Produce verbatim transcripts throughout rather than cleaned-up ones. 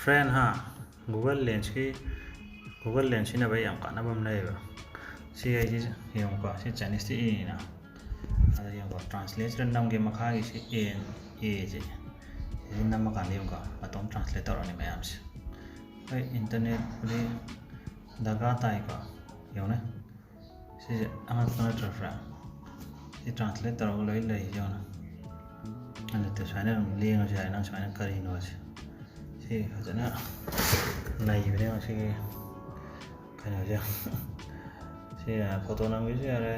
Friend ꯍꯥ, Google ꯂꯦꯟꯁꯀꯤ, Google lens ꯁꯤꯖꯤꯟꯅꯕ ꯌꯥꯝ ꯀꯥꯟꯅꯕ ꯑꯃ ꯂꯩꯌꯦꯕ꯫ ꯁꯤ ꯑꯩꯗꯤ ꯌꯦꯡꯉꯨꯀꯣ, ꯁꯤ ꯆꯥꯏꯅꯤꯁꯇ ꯏꯔꯤꯅ꯫ ꯑꯗ ꯌꯦꯡꯉꯨꯀꯣ, ꯇ꯭ꯔꯥꯟꯁꯂꯦꯠꯁꯤꯗ ꯅꯝꯒꯦ, ꯃꯈꯥꯒꯤ ꯁꯤ ꯑꯦꯟ ꯑꯦꯁꯦ꯫ ꯁꯤ ꯅꯝꯃꯀꯥꯟꯗ ꯌꯦꯡꯉꯨꯀꯣ, ꯃꯇꯣꯝ ꯇ꯭ꯔꯥꯟꯁꯂꯦꯠ ꯇꯧꯔꯛꯑꯅꯤ ꯃꯌꯥꯝꯁꯦ꯫ ꯍꯣꯏ, ꯏꯟꯇꯔꯅꯦꯠꯄꯨꯗꯤ ꯗꯔꯀꯥꯔ ꯇꯥꯏꯀꯣ꯫ ꯌꯦꯡꯉꯨꯅꯦ꯫ ꯁꯤꯁꯦ ꯑꯉꯛꯄ ꯅꯠꯇ꯭ꯔꯥ, ꯐ꯭ꯔꯦꯟ? ꯁꯤ ꯇ꯭ꯔꯥꯟꯁꯂꯦꯠ ꯇꯧꯔꯒ ꯂꯣꯏ ꯂꯩ, ꯌꯦꯡꯉꯨꯅꯦ꯫ ꯑꯗꯨꯗ ꯁꯨꯃꯥꯏꯅ ꯑꯗꯨꯝ ꯂꯦꯡꯉꯁꯨ ꯌꯥꯔꯦ, ꯅꯪ ꯁꯨꯃꯥꯏꯅ ꯀꯔꯤꯅꯣ ꯁꯤ꯫ ꯁꯤ ꯐꯖꯅ ꯅꯩꯕꯅꯦ ꯃꯁꯤꯒꯤ ꯀꯩꯅꯣꯁꯦ꯫ ꯁꯤ ꯐꯣꯇꯣ ꯅꯝꯒꯦꯁꯨ ꯌꯥꯔꯦ,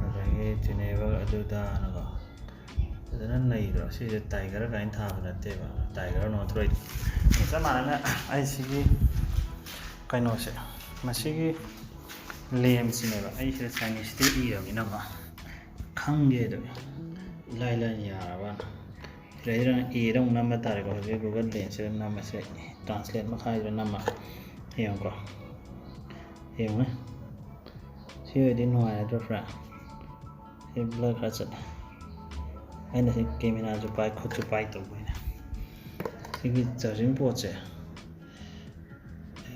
ꯑꯗꯒꯤ ꯆꯤꯅꯦꯕ ꯑꯗꯨꯗꯥꯅꯀꯣ꯫ ꯐꯖꯅ ꯅꯩꯗ꯭ꯔꯣ? ꯁꯤꯁꯦ ꯇꯥꯏꯒꯔ ꯀꯥꯏꯅ ꯊꯥꯕ ꯅꯠꯇꯦꯕ, ꯇꯥꯏꯒꯔ ꯅꯣꯊ꯭ꯔꯣꯏ꯫ ꯆꯞ ꯃꯥꯟꯅꯅ ꯑꯩ ꯁꯤꯒꯤ ꯀꯩꯅꯣꯁꯦ, ꯃꯁꯤꯒꯤ ꯂꯦꯝꯁꯤꯅꯦꯕ ꯑꯩ ꯁꯤꯗ ꯆꯥꯏꯅꯤꯁꯇ ꯏꯔꯕꯅꯤꯅꯀꯣ, ꯈꯪꯗꯦ ꯑꯗꯨꯝ ꯏꯂꯥꯏ ꯂꯥꯏꯅ ꯌꯥꯔꯕ꯫ ꯁꯤꯗꯩꯗ ꯑꯦꯗ ꯑꯃꯨꯛ ꯅꯝꯕ ꯇꯥꯔꯦꯀꯣ꯫ ꯍꯧꯖꯤꯛ ꯒꯨꯒꯜ ꯂꯦꯟꯁꯁꯤꯗ ꯅꯝꯃꯁꯦ, ꯇ꯭ꯔꯥꯟꯁꯂꯦꯠ ꯃꯈꯥꯁꯤꯗ ꯅꯝꯃ ꯌꯦꯡꯉꯨꯀꯣ꯫ ꯌꯦꯡꯉꯨꯅꯦ꯫ ꯁꯤ ꯑꯣꯏꯔꯗꯤ ꯅꯨꯡꯉꯥꯏꯔꯗ꯭ꯔꯣ, ꯐ꯭ꯔꯦꯟ? ꯁꯤ ꯕ꯭ꯂꯔ ꯈꯔ ꯆꯠꯂꯦ꯫ ꯑꯩꯅ ꯁꯤ ꯀꯦꯃꯦꯔꯥꯁꯨ ꯄꯥꯏ, ꯈꯨꯠꯁꯨ ꯄꯥꯏ ꯇꯧꯕꯩꯅꯦ꯫ ꯁꯤꯒꯤ ꯆꯥꯔꯖꯤꯡ ꯄꯣꯠꯁꯦ,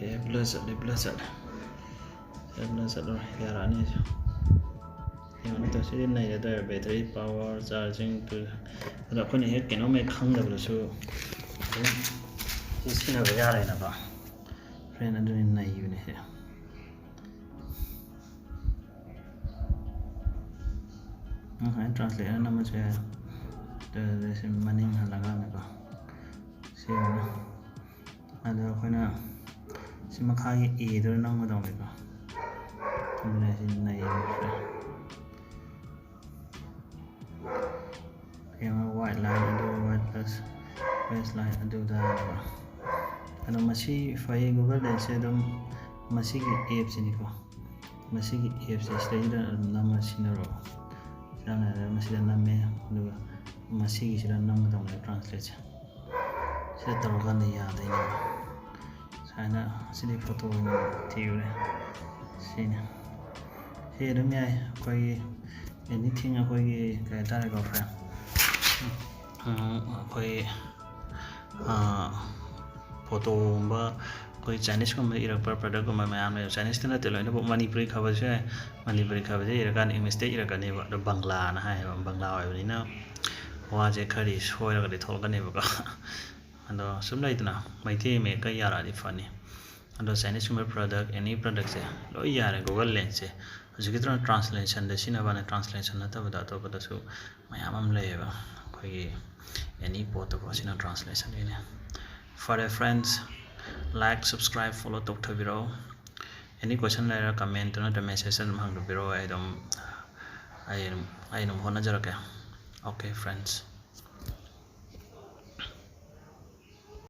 ꯑꯦ, ꯕ꯭ꯂꯔ ꯆꯠꯂꯦ, ꯕ꯭ꯂꯔ ꯆꯠꯂꯦ꯫ ꯑꯦ, ꯕ꯭ꯂꯔ ꯆꯠꯂꯔꯣꯏ, ꯌꯥꯔꯛꯑꯅꯤ ꯁꯤꯁꯨ꯫ ꯌꯦꯡꯉꯣ, ꯃꯇꯝ ꯁꯤꯗꯤ ꯅꯩꯔꯗꯧꯔꯦ, ꯕꯦꯇꯔꯤ ꯄꯥꯋꯔ, ꯆꯥꯔꯖꯤꯡ ꯇꯨ-, ꯑꯗꯣ ꯑꯩꯈꯣꯏꯅ ꯍꯦꯛ ꯀꯩꯅꯣꯝ ꯍꯦꯛ ꯈꯪꯗꯕꯗꯁꯨ ꯑꯗꯨꯝ ꯁꯤ ꯁꯤꯖꯤꯟꯅꯕ ꯌꯥꯔꯦꯅꯀꯣ꯫ ꯐ꯭ꯔꯦꯟ, ꯑꯗꯨꯅꯤ ꯅꯩꯕꯅꯦ ꯁꯦ꯫ ꯅꯪ ꯁꯨꯃꯥꯏꯅ ꯇ꯭ꯔꯥꯟꯁꯂꯦꯠ ꯑꯅ ꯅꯝꯃꯁꯨ ꯌꯥꯏ꯫ ꯑꯗꯨꯗ ꯁꯤ ꯃꯅꯤꯡ ꯍꯜꯂꯀꯥꯟꯗꯀꯣ꯫ ꯁꯤ ꯑꯣꯏꯅ꯫ ꯑꯗꯣ ꯑꯩꯈꯣꯏꯅ ꯁꯤ ꯃꯈꯥꯒꯤ ꯑꯦꯗꯨꯗ ꯅꯝꯒꯗꯧꯅꯤꯀꯣ꯫ ꯑꯗꯨꯅ ꯁꯤ ꯅꯩꯌꯦ꯫ ꯌꯦꯡꯉꯣ, ꯋꯥꯏꯠ ꯂꯥꯏꯟ ꯑꯗꯨ, ꯋꯥꯏꯠ ꯄ꯭ꯂꯁ ꯋꯦꯁ ꯂꯥꯏꯟ ꯑꯗꯨꯗ꯫ ꯑꯗꯣ ꯃꯁꯤ ꯐꯩ, ꯒꯨꯒꯜ ꯂꯦꯟꯁꯁꯦ ꯑꯗꯨꯝ ꯃꯁꯤꯒꯤ ꯑꯦꯞꯁꯤꯅꯤꯀꯣ꯫ ꯃꯁꯤꯒꯤ ꯑꯦꯞꯁꯦ ꯁꯤꯗꯩꯁꯤꯗ ꯑꯗꯨꯝ ꯅꯝꯃ ꯁꯤꯖꯤꯟꯅꯔꯣ꯫ ꯁꯝꯅ ꯍꯥꯏꯔꯕꯗ ꯃꯁꯤꯗ ꯅꯝꯃꯦ, ꯑꯗꯨꯒ ꯃꯁꯤꯒꯤꯁꯤꯗ ꯅꯝꯒꯗꯧꯅꯦꯕ ꯇ꯭ꯔꯥꯟꯁꯂꯦꯠꯁꯦ꯫ ꯁꯤꯗ ꯇꯧꯔꯀꯥꯟꯗ ꯌꯥꯗꯣꯏꯅꯦꯕ꯫ ꯁꯨꯃꯥꯏꯅ ꯁꯤꯗꯤ ꯐꯣꯇꯣ ꯑꯣꯏꯅ ꯊꯤꯔꯨꯔꯦ꯫ ꯁꯤꯅꯤ꯫ ꯁꯤ ꯑꯗꯨꯝ ꯌꯥꯏ꯫ ꯑꯩꯈꯣꯏꯒꯤ ꯑꯦꯅꯤꯊꯤꯡ, ꯑꯩꯈꯣꯏꯒꯤ ꯀꯩ ꯍꯥꯏꯇꯥꯔꯦꯀꯣ, ꯐ꯭ꯔꯦꯟ? ꯑꯩꯈꯣꯏ, ꯑꯥ, ꯐꯣꯇꯣꯒꯨꯝꯕ ꯑꯩꯈꯣꯏ ꯆꯥꯏꯅꯤꯁꯀꯨꯝꯕ ꯏꯔꯛꯄ ꯄ꯭ꯔꯗꯛꯀꯨꯝꯕ ꯃꯌꯥꯝ ꯂꯩꯕ꯫ ꯆꯥꯏꯅꯤꯁꯇ ꯅꯠꯇꯦ, ꯂꯣꯏꯅꯃꯛ ꯃꯅꯤꯄꯨꯔꯤ ꯈꯕꯔꯁꯨ ꯌꯥꯏ꯫ ꯃꯅꯤꯄꯨꯔꯤ ꯈꯕꯔꯁꯦ ꯏꯔꯀꯥꯟꯗ ꯏꯪꯂꯤꯁꯇ ꯏꯔꯛꯀꯅꯦꯕ, ꯑꯗꯣ ꯕꯪꯂꯥꯅ ꯍꯥꯏꯌꯦꯕ꯫ ꯕꯪꯂꯥ ꯑꯣꯏꯕꯅꯤꯅ ꯋꯥꯁꯦ ꯈꯔꯗꯤ ꯁꯣꯏꯔꯒꯗꯤ ꯊꯣꯛꯂꯛꯀꯅꯦꯕꯀꯣ꯫ ꯑꯗꯣ ꯁꯨꯝ ꯂꯩꯗꯅ, ꯃꯩꯇꯩ ꯃꯌꯦꯛꯀ ꯌꯥꯔꯛꯑꯗꯤ ꯐꯅꯤ꯫ ꯑꯗꯣ ꯆꯥꯏꯅꯤꯁꯀꯨꯝꯕ ꯄ꯭ꯔꯗꯛ, ꯑꯦꯅꯤ ꯄ꯭ꯔꯗꯛꯁꯦ ꯂꯣꯏ ꯌꯥꯔꯦ ꯒꯨꯒꯜ ꯂꯦꯟꯁꯦ꯫ ꯍꯧꯖꯤꯛꯀꯤꯗꯨꯅ ꯇ꯭ꯔꯥꯟꯁꯂꯦꯁꯟꯗ ꯁꯤꯖꯤꯟꯅꯕꯅ, ꯇ꯭ꯔꯥꯟꯁꯂꯦꯁꯟ ꯅꯠꯇꯕꯗ ꯑꯇꯣꯞꯄꯗꯁꯨ ꯃꯌꯥꯝ ꯑꯃ ꯂꯩꯌꯦꯕ꯫ ꯑꯩꯈꯣꯏꯒꯤ ꯑꯦꯅꯤ ꯄꯣꯠꯇꯀꯣ, ꯁꯤꯅ ꯇ꯭ꯔꯥꯟꯁꯂꯦꯁꯟꯒꯤꯅꯦ꯫ ꯐꯔꯦ friends, like, subscribe, follow ꯇꯧꯊꯕꯤꯔꯛꯑꯣ꯫ ꯑꯦꯅꯤ ꯀꯣꯏꯁꯟ ꯂꯩꯔ ꯀꯃꯦꯟꯇ ꯅꯠꯇ꯭ꯔ ꯃꯦꯁꯦꯖꯇ ꯑꯗꯨꯝ ꯍꯪꯕꯤꯔꯛꯑꯣ, ꯑꯩ ꯑꯗꯨꯝ, ꯑꯩ ꯑꯗꯨꯝ, ꯑꯩ ꯑꯗꯨꯝ ꯍꯣꯠꯅꯖꯔꯛꯀꯦ꯫ Okay friends.